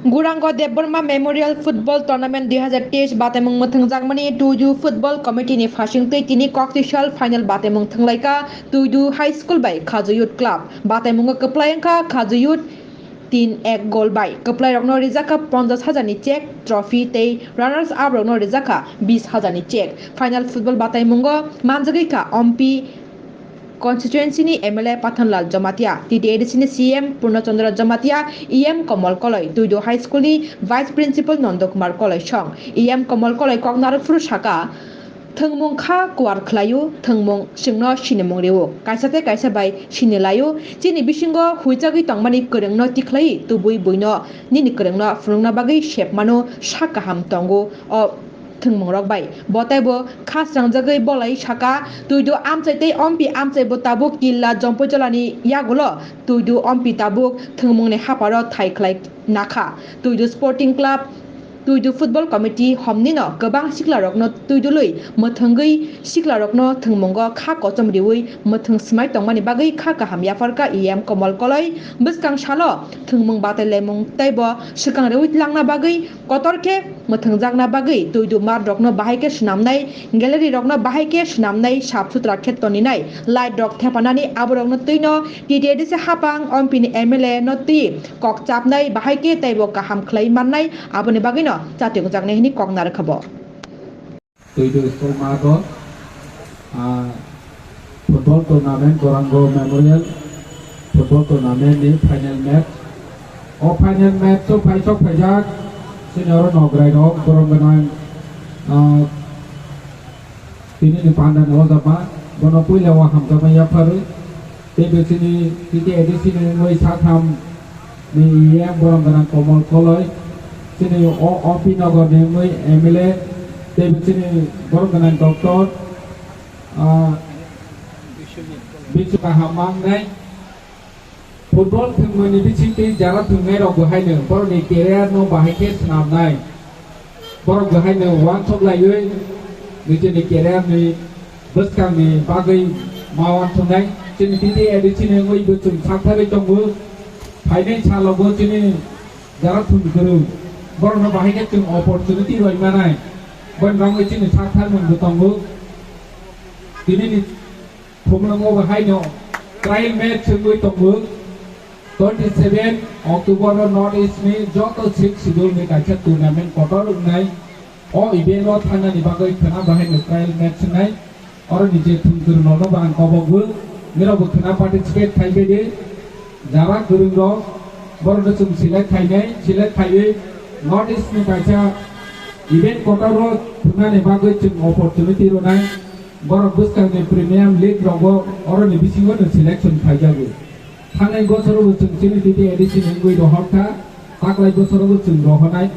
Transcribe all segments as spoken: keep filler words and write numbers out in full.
Gurango Debbarma Memorial Football Tournament dui hazar teis bataimung mwthangjakmani Tuidu Football Committee ni phasingtwi tini koktisal final bataimung thwnglaikha Tuidu High School bai Khaju Youth Club. Bataimungo kwplai wngkha Khaju Youth tin ek goal bai. Kwplairokno rijakha ponchash hajar ni cheque, trophy tei runners up rokno rijakha bish hajar ni cheque. Final football bataimungo manjagwi kha Ompi constituency ni M L A Pathanlal Jamatia, T T A D C ni C M Purna Chandra Jamatia, E M Komol Koloi, Tuidu High School ni Vice Principal Nondo Kumar Koloi song. E M Komol Koloi kok narwkphuru saka, thwngmung kha kuar khlaio, thwngmung chwngno sinimung rio. Kaisa tei kaisa bai sinilaio. Chini bisingo huichagwi tongmani kwrwngno tikhlai tubui buino nini kwrwngno phunukna bagwi sepmano sak kaham tongo. O thwngmungrok bai. Bo teibo kha srangjagwi bolai saka, Tuidu amchai tei Ompi amchai bo tabuk Killa Jompoijalani yagulo Tuidu Ompi tabuk thwngmungni haparo thai khlai nakha. Tuidu Sporting Club, Tuidu Football Committee homnino kwbang siklarokno tuidului mwthwngwi siklarokno thwngmungo kha kochom riwi mwthwng swmai tongmani bagwi kha kaham yapharkha E M Komol Koloi. Bwskang salo thwngmung batailaimung teibo swkang riwi langna bagwi kotor khe mwthwngjakna bagwi Tuidu mat rokno bahai khe swnamnai, gallery rokno bahai khe swnamnai, sap sutra khe toninai, light rok thepanani aborokno twino T T A D C hapang Ompi ni M L A no twi kok chapnai bahai khe teibo kaham khlai mannai, aboni bagwino chati wngjaknai hwnwi kok narwkha bo. Tuidu School mago, ah, football tournament Gorango Memorial football tournament ni final match. O final match o paisok paijak senior nograi rok borom gwnang, ah, tini ni panda ni ojama bono puila o hamjakma yapharwi. Tei bo chini T T A D C ni wngwi satham ni E M borom gwnang Komol Koloi, chini o Ompi Nogor ni wngwi M L A, tei bo chini borom gwnang Doctor, ah, Bisu kaham mangnai. Football thwngmani bisingtwi jara thwngnai rok bo haino borokni career no bahai khe swnamnai. Borok bo haino uansuk laiwi nijini career ni bwskangni bagwi ma uansuknai. Chini T T A D C ni wngwi bo chwng saktharwi tongo. Phainai salo bo chini jara thwng kwrwng borokno bahai khe chwng opportunity rwi manai. Boni bagwi chini saktharmung bo tongo. Tini ni Khumlwngo bo haino trial match wngwi tongo. Twenty seven October o North East ni joto six schedule ni kaisa tournament kotor wngnai. O event o thangnani bagwi khwna bo haino trial match wngnai. Oro ni je thwngkwrwng rokno bo ang kobokgo, nirok bo khwna participate khai bai di. Jara kwrwng rok borok no chwng select khainai, select khaiwi North East ni kaisa event kotor o thwngnani bagwi chwng opportunity rwnai. Borok bwskangni Premium League rogo oroni bisingo no selection khaijago. Thangnai bosorobo chwng chini T T A D C ni wngwi rohorkha, taklai bosorobo chwng rohornai.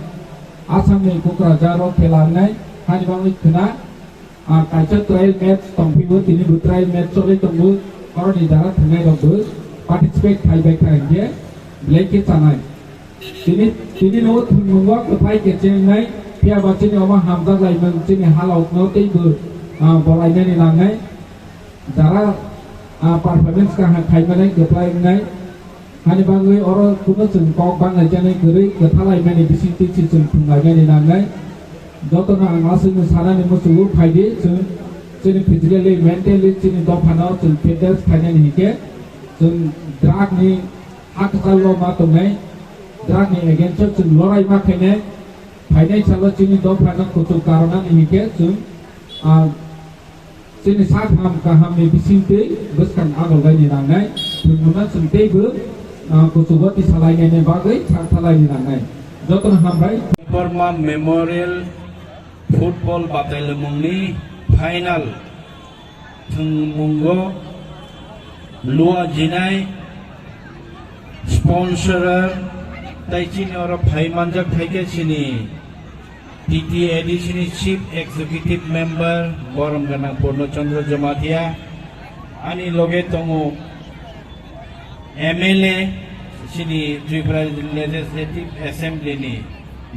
Assamni Kokrajharo khela wngnai, hani bagwi khwna, ah, kaisa trial match tongphio, tini bo trial match choli tongo, oroni jara thwngnairokbo participate khaibaikha hinkhe belai khe chanai. Tini, tini no thwngmungo kwthai kechengnai, phiya ba chini omo hamjak laimung chini halok no teibo, ah, bolainani nangnai. Jara, ah, performance kaham khaimani kwplai wngnai. Hani bagwi oro kuno chwng kok banglaijani kwrwi kwthalaimani bisingtwi si chwng thwnglaimani nangnai. Jotono ang aswkno sanani muchungo phaidi chwng chini physically, mentally chini dophano chwng fitness khainani hinkhe chwng drug ni ha kwchalo ma tongnai, drug ni against o chwng lorai ma khainai, phainai salo chini dophano kuchuk karonani hinkhe chwng, ah, chini sak ham kaham ni bisingtwi bwskang agolbaini nangnai, thwngmungno chwng teibo, ah, kuchugo tisalainani bagwi saktharlaini nangnai. Jotono hambai. Debbarma Memorial Football Batailamungni final thwngmungo luajinai sponsorer tei chini oro phai manjak thai khe chini T T A D C ni Chief Executive Member borom gwnang Purno Chandra Jamatia, ani loge tongo M L A chini Tripura Legislative Assembly ni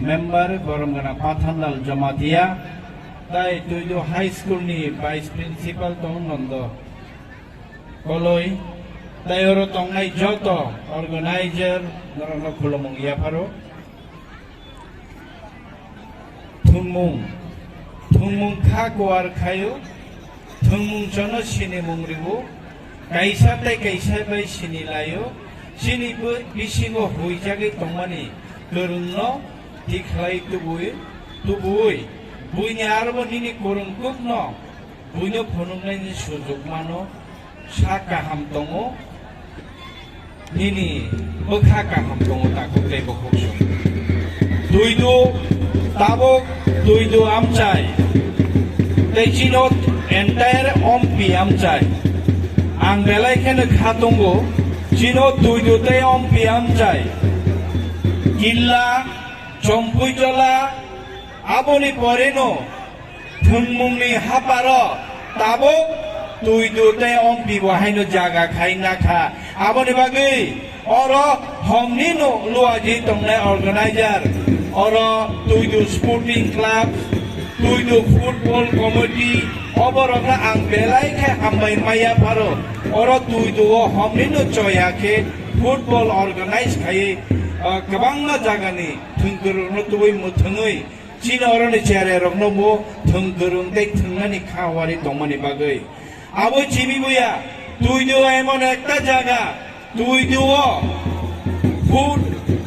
member borom gwnang Pathanlal Jamatia, tai Tuidu High School ni Vice Principal tong Nondo Koloi, tai oro tongnai joto organizer norokno khulumung yapharo. Thwngmung, thwngmung kha kuar khaio, thwngmung chono sinimung rwo, kaisa tei kaisa bai sinilaio, chini bo-, bisingo huijagwi tongmani kwrwngno tikhlai tubui, tubui, buini arbo nini kwrwngkukno buino phunuknaini sujuk mano, sa kaham tongo, nini bwkha kaham tongo, takhuk tei bukhuk song. Duidu, tabuk Duidu amchai, tei chino entire Ompi amchai. Ang belai kheno kha tongo, chino Duidu tei Ompi amchai. Killa, Chompuitola, aboni poreno Thwngmungni haparo tabuk Tuidu tei Ompi bo haino jaga khai nakha. Aboni bagwi oro homni no luaji tongnai organizer, oro Tuidu Sporting Club, Tuidu Football Committee, oborokno ang belai khe hambai maya pharo. Oro Tuidu o homni no choya khe football organize khaiwi, ah, kwbangma jagani thwngkwrwngno tubui mwthangwi, chini oroni chererokno bo thwng kwrwng tei thwngnani kha wari tongmani bagwi. Abo chini buya, Tuidu emon ekta jaga, Tuidu o food,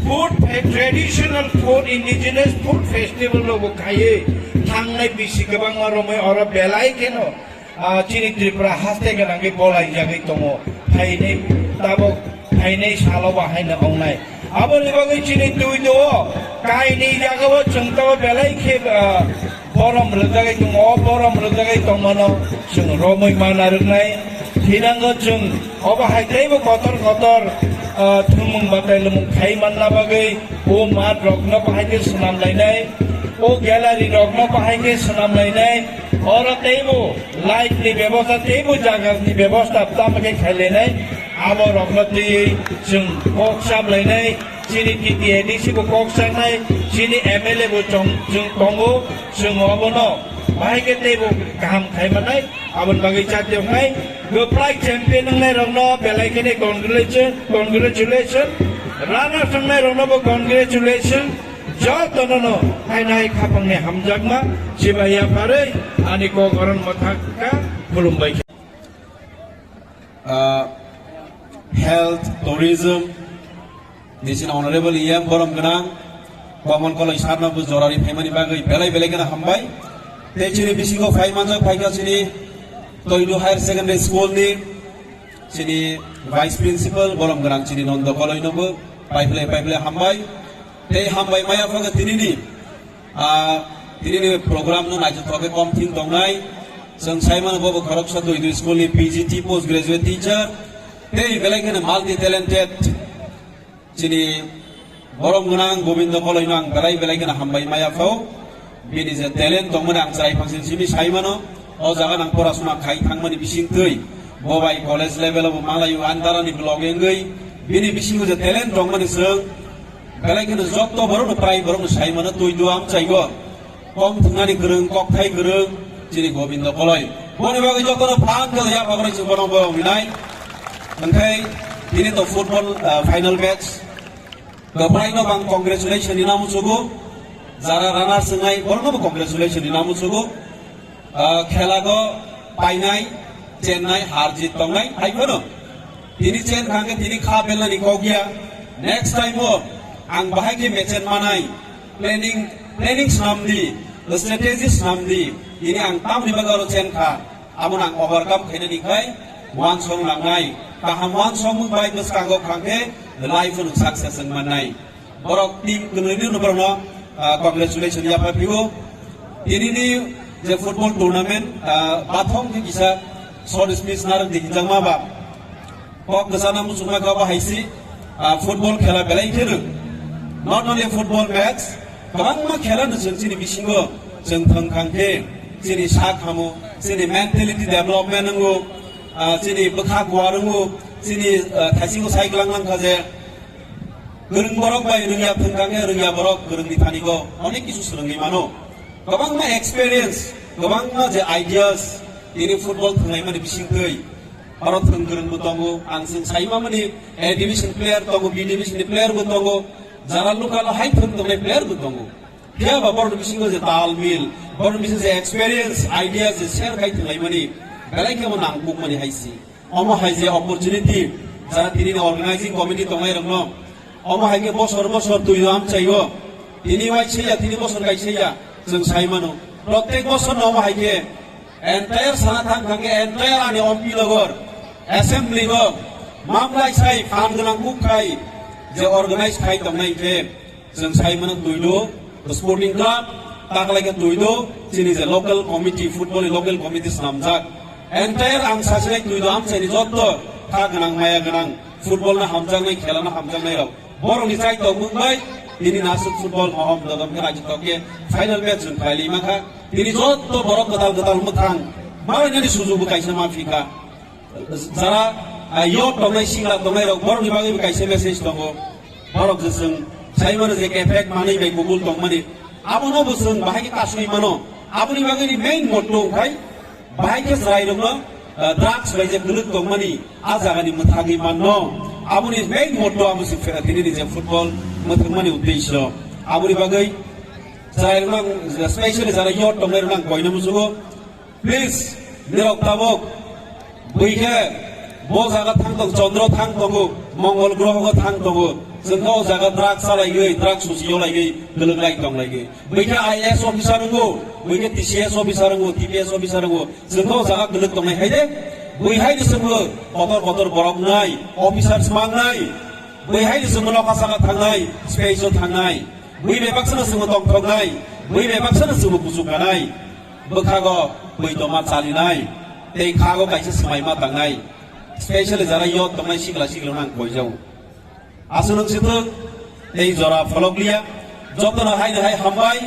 food fe-, traditional food, indigenous food festival rok bo khaiwi thangnai bisi kwbangma romwi oro belai kheno, ah, chini Tripura haste gwnangwi bolaijagwi tongo. Phainai tabuk, phainai salo ba haino ongnai. Aboni bagwi chini Tuidu o kainwi jaga o chwng tamo belai khe, ah, borom rwjagwi tongo. O borom rwjagwi tongmano chwng romwi mana rwknai. Thinango chwng obo hai teibo kotor kotor, ah, thwngmung batai lwmung khai manna bagwi o mat rokno bahai khe swnam lainai, o gallery rokno bahai khe swnam lainai. Oro teibo light ni bebosta, teibo jaga ni bebosta tamo khe khai lainai. Abo rokno twiwi chwng kok chap lainai. Chini T T A D C bo kok chaknai, chini M L A bo chong-, chwng tongo, chwng obono bahai khe teibo kaham khai manai, aboni bagwi chati wngnai. Kwplai champion wngnai rokno belai kheno congratulation, congratulation. Runners wngnai rokno bo congratulation. Jotono no hai nai khapangni hamjakma chibai yapharwi ani kok oron mwthangkha, khulumbai kha. Ah, health, tourism, ni chini honorable E M borom gwnang, Komol Koloi sir no bo jorani phaimani bagwi belai belai kheno hambai. Tei chini bisingo phai manjak phaikha chini Toidu Higher Secondary School ni chini vice principal borom gwnang chini Nondo Koloi no bo paiphlai paiphlai hambai. Tei hambai maya phaga tinini, ah, tinini program no naithothok khe kom thing tongnai. Chwng sai mano bo bo khoroksa Toidu school ni P G T, post graduate teacher. Tei belai kheno multi talented chini borom gwnang Gobindo Koloi no ang belai belai kheno hambai maya phao. Bini je talent tongmani ang chwrai phangsin simi sai mano. O jaga nang porasuna khai thangmani bising twi bo bai college level o bo malayo andarani block wngwi bini bisingo je talent tongmani chwng belai kheno jotto borokno prai borokno sai mano Tuidu amchaigo. Kom thwngnani kwrwng, kokthai kwrwng chini Gobindo Koloi. Boni bagwi jotono phan khe yapha goroi chwng bono bo winai. Hwnkhe tini to football, ah, final match. Kwplaino bang congratulation rina muchugo. Jara runners wngnai borokno bo congratulation rina muchugo. Ah, khela go painai, chennai, har jit tongnai, hai phano. Tini chen kha hwnkhe tini kha belnani kok ya. Next time o ang bahai khe mechen manai. Planning, planning swnam di, strategy swnam di. Tini ang tamni bagwi oro chen kha. Amo nang overcome khainani khai uansong langnai. Kaham uansong mung bai bwskango khangkhe life no success wng mannai. Borok team kwnwini no borokno, ah, congratulation yapha phio. Tinini je football tournament, ah, bathong khe kisa short speech narwk di hinjakma ba. Kok kwchana muchungma khe obo hai se, ah, football khela belai khe rwng. Not only football match, kwbangma khela no chwng chini bisingo chwng thwng khang khe chini sak hamo, chini mentality development wngo, ah, chini bwkha kuar wngo, chini, ah, thaisingo sai glang lang kha je kwrwng borok bai rwngya thwng khang khe rwngya borok kwrwngni thani go onek kisu swrwngwi mano. Kwbangma experience, kwbangma je ideas tini football thwnglaimani bisingtwi. Oro thwng kwrwng bo tongo, ang chwng sai mamani A division player tongo, B division ni player bo tongo, jara local o hai thwng tongnai player bo tongo. Phiya ba borok bisingo je tal mil, borok bisingo je experience, idea je share khai thwnglaimani, belai kheno nangkukmani hai si. Omo hai je opportunity, jara tini ni organizing committee tongnai rokno, omo hai khe bosor bosor twi no amchai o, tini waisa ya, tini bosor kaisa ya, chwng sai mano. Prottek bosor no omo hai khe entire sana thang thang khe entire ani M P logor assembly no mamlai sai phan gwnang kuk khai je organize khai tongnai khe, chwng sai mano twi do sporting club, taklai khe twi do chini je local committee, football ni local committee swnamjak. Entire ang sasinai twi do amchaini jotto kha gwnang maya gwnang football no hamjaknai, khela no hamjaknai rok. Borokni chai tongmung bai tini nasuk football hohom dodom khe naithotok khe final match chwng khlailai mankha. Tini jotto borok kwtal kwtal mwkhang malainani sujugo kaisa ma phikha. Jara, ah, youth tongnai, sikla tongnai rok, borokni bagwi bo kaisa message tongo. Borok je chwng sai mano je effect manwi bai kubul tongmani. Abono bo chwng bahai khe kasui mano. Aboni bagwi ni main motto wngkhai bahai khe chwrai rokno, ah, drugs bai je kwlwk tongmani, a jagani mwthagwi manno. Aboni main motto abo se fe-, tini ni je football mwthangmani uddesyo. Aboni bagwi chwrai rokno ang, specially jara youth tongnai rokno ang koina muchungo. Please, nirok tabuk, bui khe, bo jaga thang tong, Chandra thang tongo, Mongol groho thang tongo, chwng khe o jaga drug chalaiwi, drug susi yolaiwi, kwlwk lai tong laiwi. Bui khe I A S officer wngo, bui khe T C S officer wngo, T P S officer wngo, chwng khe o jaga kwlwk tongnai hai de, bui hai de chwngbo, kotor kotor borok nai, officers mang nai, bui hai de chwngbo nokha saka thangnai, space o thangnai. Bui bebak sano chwngno tongthoknai, bui bebak sano chwngno kuchuk kanai, bwkhago bui tongma chalinai, tei khago kaisa swmaima tangnai, specially jara youth tongnai sikla siklirokno ang koijao. Aswk nwng swthwk tei jora pholokliya, jotono haino hai hambai.